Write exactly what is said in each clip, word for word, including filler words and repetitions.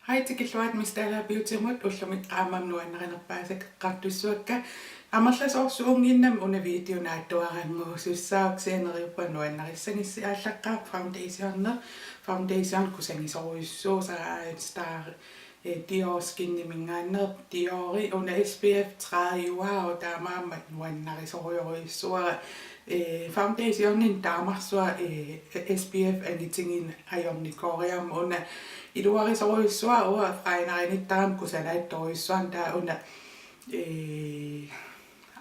Hej, tikilluarit Miss Dalager Beautymut. Ullumi qaammammi nuannarinerpaasakka eqqartussavakka. Amerlasoorsuunnginnami una video naatsuarannguusussaavoq, kisianni neriuppunga nuannarissagissi. Aallaqqaammut foundationi. Foundation kusagisorujussuusara, Star, eh, Dior Skiniminngaanneerpoq. Diori una S P F tredive-uara, taamaammat nuannarisorujorujussuara. Eh, foundationinut taamarsuaq, eh, S P F angitigineq ajornikooriarmat, una iluarisorujussuara, uanga fregnerinittaramik kusanaatsorujussuarnik, taava una, eh,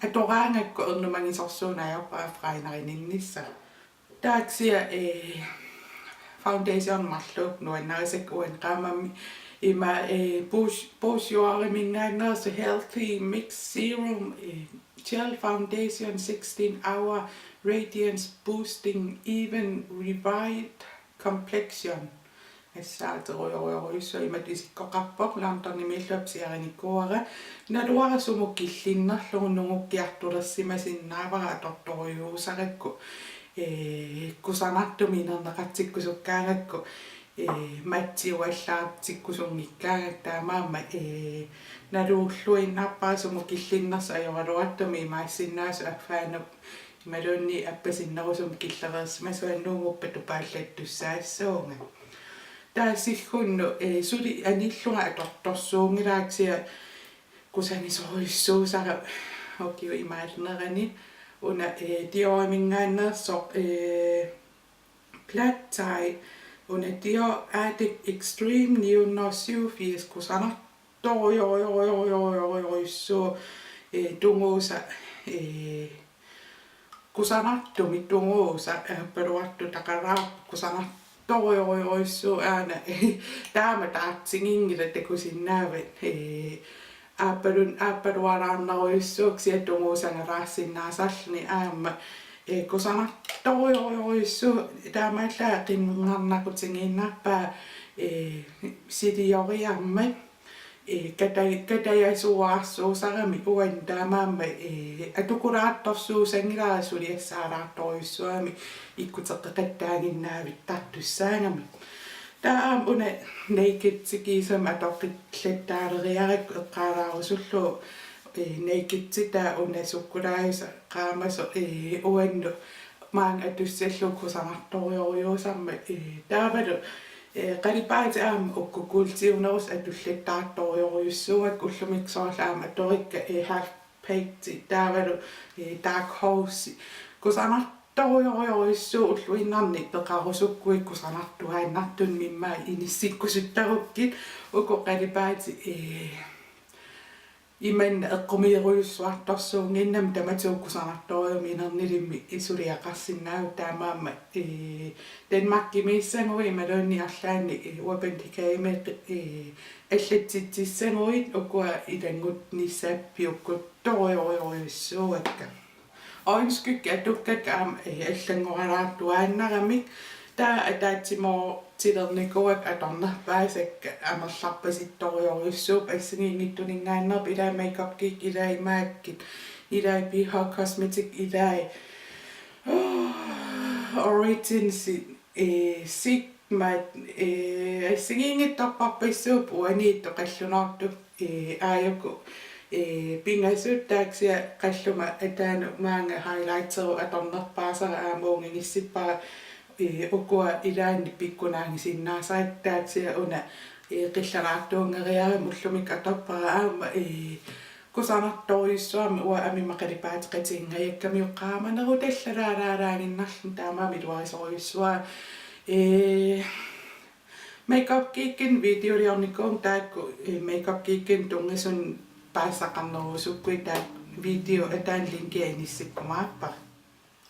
atoraangakku ernumagisorsuuneq ajorpara fregnerininnissara. Taava kisianni, eh, foundation marluk nuannarisakka uani qaammammi. Ima, eh, Bouge-, Bourjoisiminngaanneersoq Healthy Mix Serum, eh, Gel Foundation sixteen Hour Radiance Boosting Even Revived Complexion. Assaaterujorujorujussuaq, imatut isikkoqarpoq, Londonimiilluta pisiarinikuuara. Naluara sumut killinnerlugu, nungukkiartulersimasinnaavara atortorujussuusarakku. Ee, kusanartumik inerneqartikkusukkaangakku, ee, mattiuallaartikkusunngikkaangakku, taamaammat, ee, nalulluinnarpara sumut killinnersoq ajoraluartumik imaassinnaavoq affaanut imaluunniit appasinnerusumik killereersimasuat, nuuguppata tupaallattussaassuunga. Taava siggunnut, eh, suli anillunga atortorsuunngilara, kisianni kusagisorujussuusara ukiup imaalernerani. Una, eh, Dioriminngaanneersoq, eh, Black Tie, una Dior Addict Extreme ni hundrede syvogfirs, kusanartorujorujorujorujorujussuuvoq, eh, tunguusaq, eh, kusanartumik tunguusaq, eh, aappaluttuttaqalaarpoq, kusanartorujorujorujussuuvoq aana. Taama taartiginngilaq, takusinnaavat, eh, aappalun-, aappalualaarnerujussuuvoq kisianni tunguusangalaarsinnaasarluni aamma, eh, kusanartorujorujorujussuuvoq, taamaallaat qinngarnaqutigiinnarpaa, eh, silioriarmat, eh, kata-, katajasuaarsuusarami uani, taamaammat, eh, atukulaartorsuusanngilara suliassaalaartorujussuugami ikkuteqqeqattaaginnaavittartussaagami. Taava aamma una Nakedsi kiisami atoqqillattaaleriarakku eqqaalaarusullugu, eh, Nakedsi, taava una sukkulaajusaq qaamasoq, eh, uannut maanga atussallugu kusanartorujorujussuusarmat, eh, taavalu, eh, qalipaatit aamma uku kuultiunerusut atullattaartorujorujussuuakka, ullumikkut soorlu aamma atorikka, eh, Half Baked taavalu, eh, Dark Horse. Kusanartorujorujorujussuuvoq, ulluinnarni peqarusukkuit kusanartuaannartunut immaqa inissikkusuttarukkit, uku qalipaatit, eh, imanna eqqumiirujussuartorsuunnginnami tamatigut kusanartorujussuarmik inernilimmik suliaqarsinnaavutit, taamaammat, eh, Danmarkimiissaguit imaluunniit arlaannik, eh, Urban Decaymi, eh, allatsitsissaguit ukua ilanngunnissaat piukkutorujorujorujussuuakka. Øjenskygge atukkakka aamma, eh, allanngoralaartuaannaramik. Taava ataatsimoortilernikuuakka atornerpaasakka amerlarpasittorujorujussuupput, assigiinngitsuninngaanneerput, ilai Makeup Geek, ilai MAC-it, ilai BH Cosmetics, ilai Originsit, eh, Sigmat, eh, assigiinngitsorpassuupput uaniittut qallunoortut, eh, aajuku, eh, pingasut. Taava kisianni qalluma ataanut maanga highlighterup atornerpaasara aamma uunga inissippara, eh, ukua ilaanni pikkunaagisinnaasarakku, taava kisianni una, eh, qillalaartuunngeriarami ullumikkut atorpara aamma, eh, kusanartorujussuarmik, uanga amima qalipaateqatiginngajakkamiuk qaamanerutallaalaalaaginnarluni, taamaammat iluarisorujussuara. Eh, Makeup Geekinik videoliornikuuvunga taakku, eh, Makeup Geekinik tunngasunik paasisaqarnerusukkuit, taava video ataani linkia inissikkumaarpara.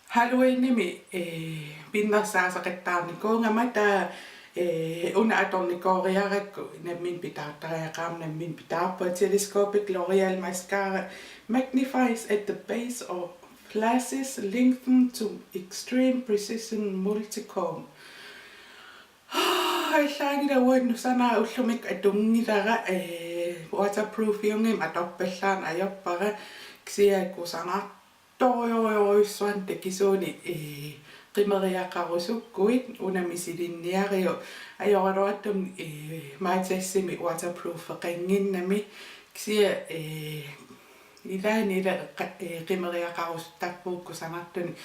Halloweenimi, eh, pinnersaasaqattaarnikuugama, taava, eh, una atornikooriarakku nammineq pitaartariaqarama, nammineq pitaarpunga: Telescopic L'Oréal Mascara magnifies at the base of lashes, lengthen to extreme precision multichrome. Allaanngilaq, uannut sanaa ullumikkut atunngilara, eh, waterproofiunngimmat atorpallaarneq ajorpara, kisianni kusanartorujorujorujussuarnik takisuunik, eh, qimeriaqarusukkuit una misilinniariuk, ajoraluartumik, ee, Matasimi waterproofeqannginnami, kisianni, ee, ilaanni ila qa-, ee, qimeriaqarusuttarpugut kusanartunik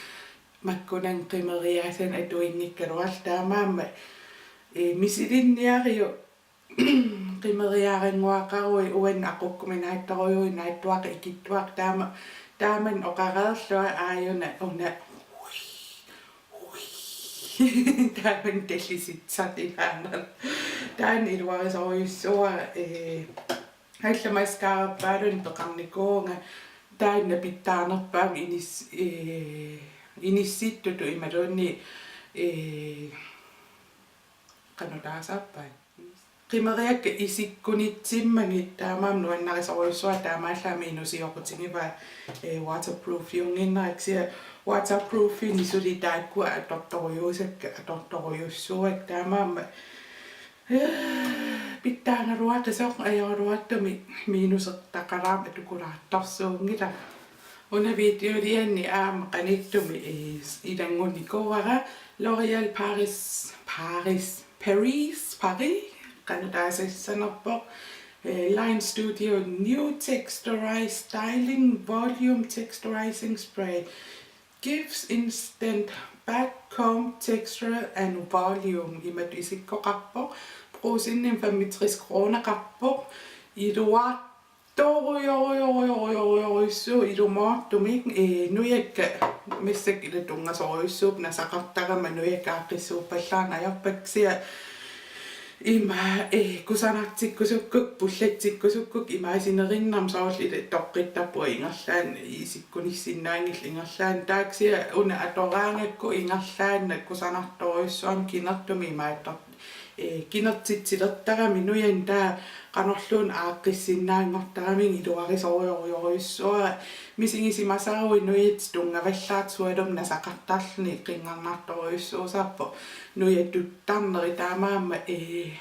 makkunani qimeriaasanik atuinngikkaluarluni, taamaammat, ee, misilinniariuk qimeriarannguaqaruit uannut aqukkuminaattorujuit naatsuaqqat ikittuaqqat taama, taamani oqareerlunga aajuna una taamani tallisitsat ilaanni. Taanna iluarisorujussuuara, ee, alla mascararpaalunnik peqarnikuuvunga, taanna pitsaanerpaamik inis-, ee, inissittutut imaluunniit, ee, qanoq taasarpaat. Qimeriakkat isikkunitsimmagit, taamaammat nuannarisorujussuara, taamaallaat minusioqutigivaat, ee, waterproofiunnginnera, kisianni waterproofinik suli taakkua atortorujussuusakka, atortorujussuuakka, taamaammat, ee, pitsaagaluaqisoq ajoraluartumik minusertaqalaarmat atukulaartorsuunngilaq. Una videolianni aamma qanittumi, ee, ilanngunnikuuara L'Oréal Paris, Paris, Paris, Paris, qanoq taasassanerpoq, ee, Line Studio New Texturize Styling Volume Texturizing Spray gives instant back comb texture and volume. Imatut isikkoqarpoq, Brugsenimi femogtres kroneqarpoq, iluar- torujorujorujorujorujussuuvoq ilumoortumik, ee, nujakka massakkut ila tunngasorujussuupput nasaqartarama, nujakka aaqqissuuppallaarneq ajorpakka, kisianni ima, ee, kusanartikkusukkukku, pullatsikkusukkukku imaasinerinnarmik, soorlu ila toqqittarpunga ingerlaannaq, isikkunissinnaanngillat ingerlaannaq, taava kisianni una atoraangakku ingerlaannaq kusanartorujussuarmik kinertumik imaattor-, ee, kinertitsilertarami nujani, taava qanorluunniit aaqqissinnaanngortaramiuk, iluarisorujorujorujussuara. Misigisimasaruit nujat tunngavallaartut, sualummik nasaqartarluni qinngarnartorujussuusarpoq nujatuttarneri, taamaammat, ee,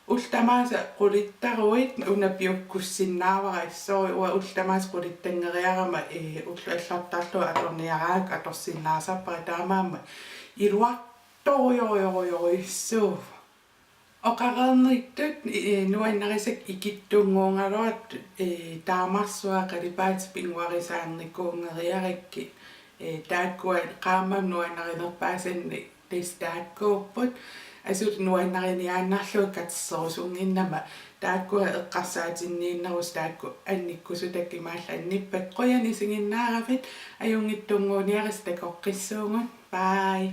ullut tamaasa qulittaruit una piukkussinnaavara, assut uanga ullut tamaasa qulittanngereerama, ee, ullut allartarlugit atorniaraangakku atorsinnaasarpara, taamaammat iluar- torujorujorujorujussuuvoq. Oqareernittut, ee, nuannarisakka ikittunnguugaluartut, ee, taamarsuaq qalipaatit pinnguarisaannikuunngeriarakkit, ee, taakkua qaammammut nuannarinerpaasannik tassa taakkuupput. Asuli nuannariniaannarlugit katerserusunnginnama, taakkua eqqarsaatinniinnerusut taakku annikkusutakka, imaallaat annippakka. Qujanaq isiginnaaravit, ajunngitsunnguuniarisi, takoqqissuugut. Bye.